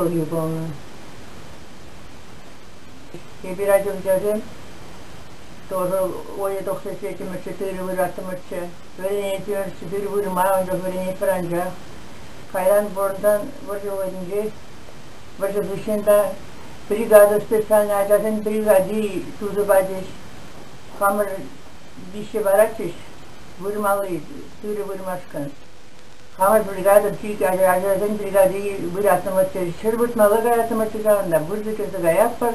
ҫулхи пулнӑ. Эпир ачамчасем тоже вӑйӑ тухса ӗҫлеттӗмӗрччӗ, тырӑ выраттӑмӑрччӗ. Вӗренеттӗмӗрччӗ, тырӑ вырма, анчах вӗренетпӗр анчах. Кайран вӑрҫӑн вӑрҫӑ вӑхӑтӗнче, вӑрҫӑ хыҫҫӑн та бригада специальнӑй ачасен бригади туса пачӗҫ. Хамӑр виҫҫе паратчӗҫ вырмалли, тырӑ вырмашкӑн. Хамӑр бригада пилӗк ачасен бригади выляттӑмӑрччӗ, 100 выртмалла каяттӑмӑрччӗ ҫавӑнта, выртӑ кӗрсе каятпӑр.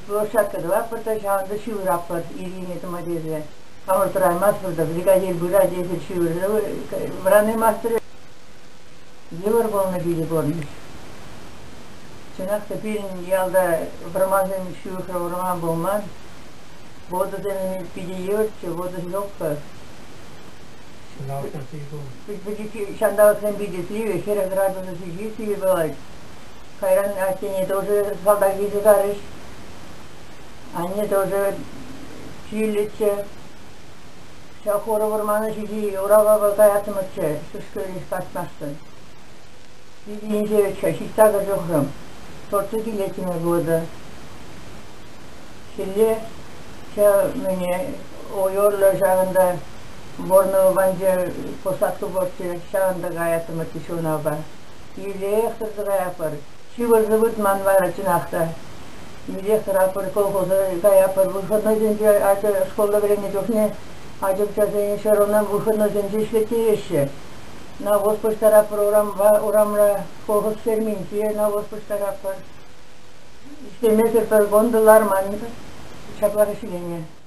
Площадка тӑватпӑр та ҫавӑнта ҫывӑратпӑр ирхине тӑма тесе. Хамӑр тӑраймастпӑр та, бригадир пырать, эсир ҫывӑрса вӑранаймастӑр. Йывӑр пулнӑ питӗ пурнӑҫ. Чӑнах та пирӗн ялта вӑрмансем ҫывӑхра вӑрман пулман. Вотӑсем питӗ йывӑрччӗ, вотӑ ҫуккӑ. Ҫанталӑксем питӗ сивӗ, 40 градус ҫити сивӗ пулать. Кайран аттене тоже салтак илсе карӗҫ. Анне тоже чирлӗччӗ. Ҫав хурӑ вӑрмана ҫити урапапа каяттӑмӑрччӗ, шӗшкӗлӗх касмашкӑн. Питӗ инҫе ҫич-сакӑр ҫухрӑм. Торчӗ килеттӗмӗр вутӑ. Хӗлле ҫав мӗне уйӑрлӑ ҫавӑнта Борново патӗнче посадка пурччӗ, ҫавӑнта каяттӑмӑрччӗ ҫунапа. Ирех тӑрса каятпӑр. Ҫывӑрса выртман вара чӑнах та. Ирех тӑратпӑр, колхоза каятпӑр. Выходнойсенче ача школта вӗреннӗ чухне ача-пӑчасене все равно выходнойсенче ӗҫлеттереҫҫӗ. Навоз пуҫтаратпӑр урампа, урамра колхоз ферминче навоз пуҫтаратпӑр. Ӗҫлемесӗр пӗр кун та ларман. Ҫаплах ӗҫленӗ.